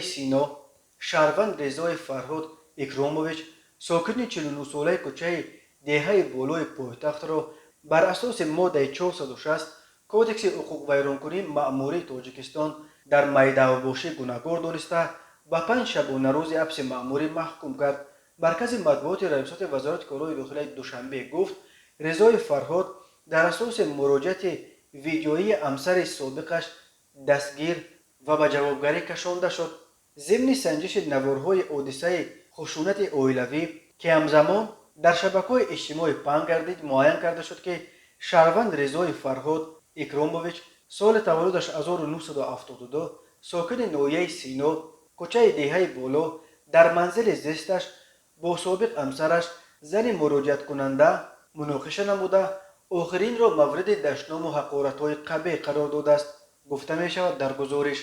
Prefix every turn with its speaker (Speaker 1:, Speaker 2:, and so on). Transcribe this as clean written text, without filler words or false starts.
Speaker 1: ноҳияи Сино шаҳрванд Резоев Фарҳод Икромович, сокини 49-солаи кӯчаи Деҳаи Болои пойтахтро бар асоси моддаи 460 Кодекси ҳуқуқвайронкунии маъмурии Тоҷикистон дар майдаавбошӣ гунаҳкор дониста, ба 5 шабонарӯзи ҳабси маъмурӣ маҳкум кард. Маркази матбуоти Раёсати Вазорати корҳои дохилаи Душанбе гуфт, Резоев Фарҳод дар асоси муроҷиати видеоии ҳамсари собиқаш дастгир ва ба ҷавобгарӣ кашонда шуд. Зимни санҷиши наворҳои ҳодисаи хушунати оилавӣ, ки ҳамзамон дар шабакаҳои иҷтимоӣ паҳн гардид, муайян карда шуд, ки шаҳрванд Резоев Фарҳод Икромович, соли таваллудаш 1972, сокини ноҳияи Сино, кӯчаи Деҳаи Боло, дар манзили зисташ бо собиқ ҳамсараш, зани муроҷиаткунанда, муноқиша намуда, охиринро мавриди дашному ҳақоратҳои қабеҳ қарор додааст, гуфта мешавад дар гузориш.